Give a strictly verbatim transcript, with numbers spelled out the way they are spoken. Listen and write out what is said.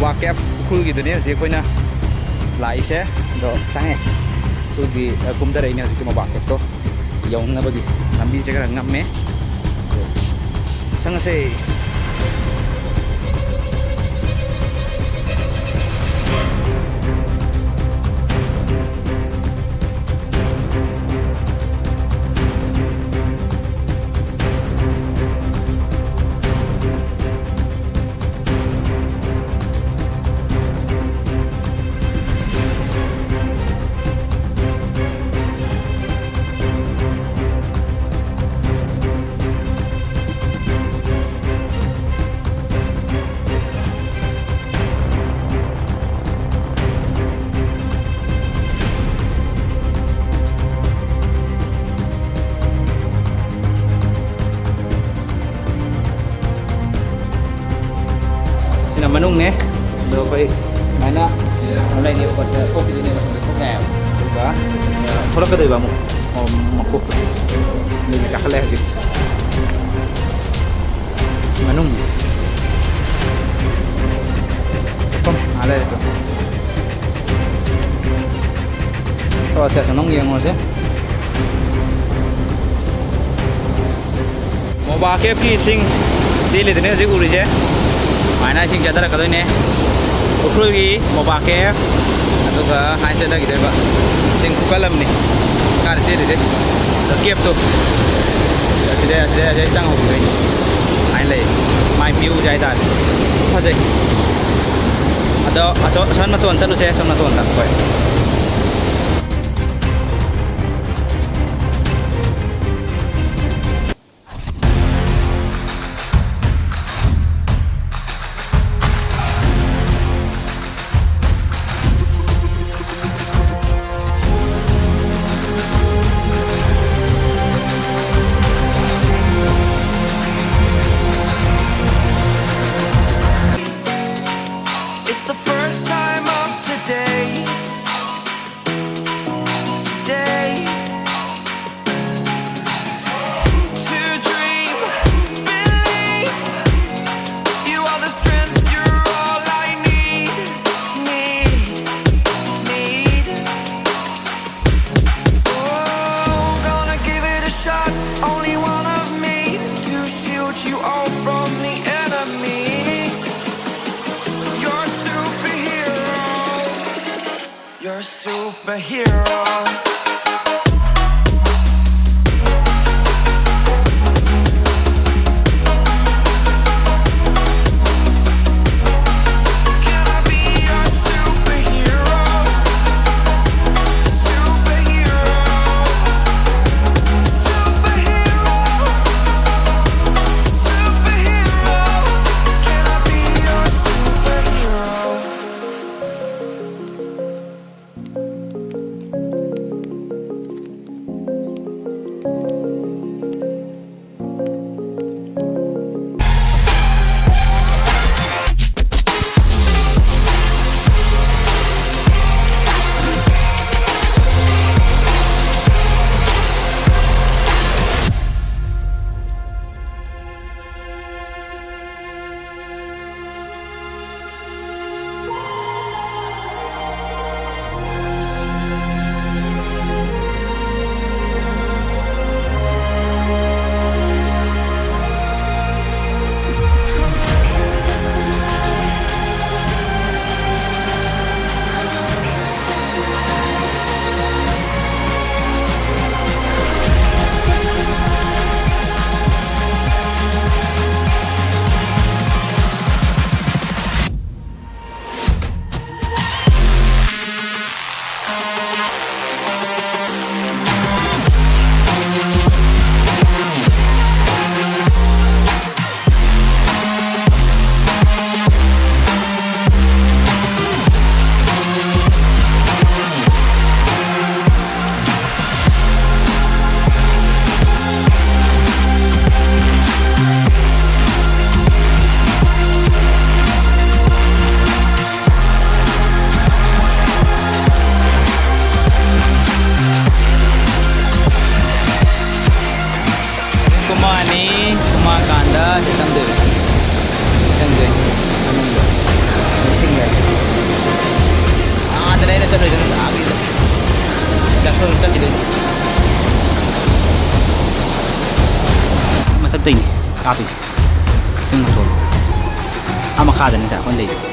ꯃꯣꯕꯥ ꯀꯦꯐ ꯎꯈ꯭ꯔꯨꯜꯒꯤꯗꯨꯅꯦ ꯍꯧꯖꯤꯛ ꯑꯩꯈꯣꯏꯅ ꯂꯥꯛꯏꯁꯦ꯫ ꯑꯗꯣ ꯆꯪꯉꯦ꯫ ꯎꯈ꯭ꯔꯨꯜꯒꯤ, ꯑ, ꯀꯨꯝꯊꯔꯛꯏꯅꯦ ꯍꯧꯖꯤꯛꯀꯤ ꯃꯣꯕꯥ ꯀꯦꯐꯇꯣ ꯌꯧꯅꯕꯒꯤ꯫ ꯂꯝꯕꯤꯁꯦ ꯈꯔ ꯉꯝꯃꯦ꯫ ꯑꯗꯣ ꯆꯪꯉꯁꯦ꯫ ꯁꯤꯅ ꯃꯅꯨꯡꯅꯦ꯫ ꯑꯗꯣ ꯑꯩꯈꯣꯏ ꯁꯨꯃꯥꯏꯅ ꯂꯩꯅꯦꯕꯀꯣ, ꯁꯤꯗ ꯊꯣꯛꯈꯤꯗꯣꯏꯅꯦꯕ, ꯁꯣꯝꯗ ꯊꯣꯛ ꯌꯥꯏꯌꯦꯕ꯫ ꯑꯗꯨꯒ ꯊꯣꯛꯂꯛꯀꯗꯣꯏꯕ ꯑꯃꯨꯛ꯫ ꯑꯣ, ꯃꯀꯣꯛ꯫ ꯑꯗꯨꯗꯤ ꯀꯥꯈꯠꯂꯦ ꯍꯧꯖꯤꯛ꯫ ꯃꯅꯨꯡ꯫ ꯆꯠꯐꯝ ꯑꯥ ꯂꯩꯔꯦ꯫ ꯊꯣꯛꯂꯛꯑꯁꯦ, ꯑꯁꯣꯝꯗ ꯑꯃꯨꯛ ꯌꯦꯡꯉꯨꯔꯁꯦ꯫ ꯃꯣꯕꯥ ꯀꯦꯐꯀꯤ ꯏꯁꯤꯡ ꯆꯦꯜꯂꯤꯗꯨꯅꯦ ꯍꯧꯖꯤꯛ ꯎꯔꯤꯁꯦ꯫ ꯁꯨꯃꯥꯏꯅ ꯏꯁꯤꯡ ꯆꯦꯟꯊꯔꯛꯀꯗꯣꯏꯅꯦ꯫ ꯎꯈ꯭ꯔꯨꯜꯒꯤ ꯃꯣꯕꯥ ꯀꯦꯐ, ꯑꯗꯨꯒ ꯁꯨꯃꯥꯏꯅ ꯆꯦꯟꯊꯈꯤꯗꯣꯏꯕ꯫ ꯏꯁꯤꯡ ꯈꯨꯀꯜ ꯑꯃꯅꯤ ꯀꯥꯟꯗ ꯆꯦꯜꯂꯤꯁꯦ꯫ ꯑꯗꯣ ꯀꯦꯐꯇꯣ ꯑꯁꯤꯗ, ꯑꯁꯤꯗ, ꯑꯁꯤꯗ ꯆꯪꯍꯧꯗꯣꯏꯅꯤ꯫ ꯁꯨꯃꯥꯏꯅ ꯂꯩ꯫ ꯃꯥꯏ ꯚ꯭ꯌꯨꯁꯦ ꯍꯥꯏꯇꯥꯔꯦ꯫ ꯐꯖꯩ꯫ ꯑꯗꯣ ꯑꯁꯣ-, ꯑꯁꯣꯝ ꯃꯇꯣꯟ ꯆꯠꯂꯨꯁꯦ, ꯑꯁꯣꯝ ꯃꯇꯣꯟꯗ ꯑꯩꯈꯣꯏ꯫ It's the first time of today. Superhero. Can I be your superhero? Superhero. Superhero. Superhero. Can I be your superhero? ꯀꯨꯝꯃꯛꯑꯅꯤ꯫ ꯀꯨꯝꯃꯛꯑꯀꯥꯟꯗ ꯁꯤ ꯆꯪꯗꯣꯏꯕ꯫ ꯆꯪꯗꯣꯏꯅꯤ꯫ ꯃꯅꯨꯡꯗ꯫ ꯅꯤꯡꯁꯤꯡꯈ꯭ꯔꯦ꯫ ꯑꯥꯗꯅꯦ ꯑꯩꯅ ꯆꯠꯂꯣꯏꯗꯣꯏꯅꯤ꯫ ꯑꯥꯒꯤꯗ꯫ ꯗꯥꯛꯇꯔ ꯆꯠꯈꯤꯗꯣꯏꯅꯤ꯫ ꯃꯊꯛꯇꯩꯅꯤ ꯀꯥꯞꯄꯤꯁꯦ꯫ ꯀꯛꯆꯤꯡ ꯃꯇꯣꯟ꯫ ꯑꯥ ꯃꯈꯥꯗꯅꯤ ꯑꯩꯈꯣꯏꯅ ꯂꯩꯔꯤꯁꯦ꯫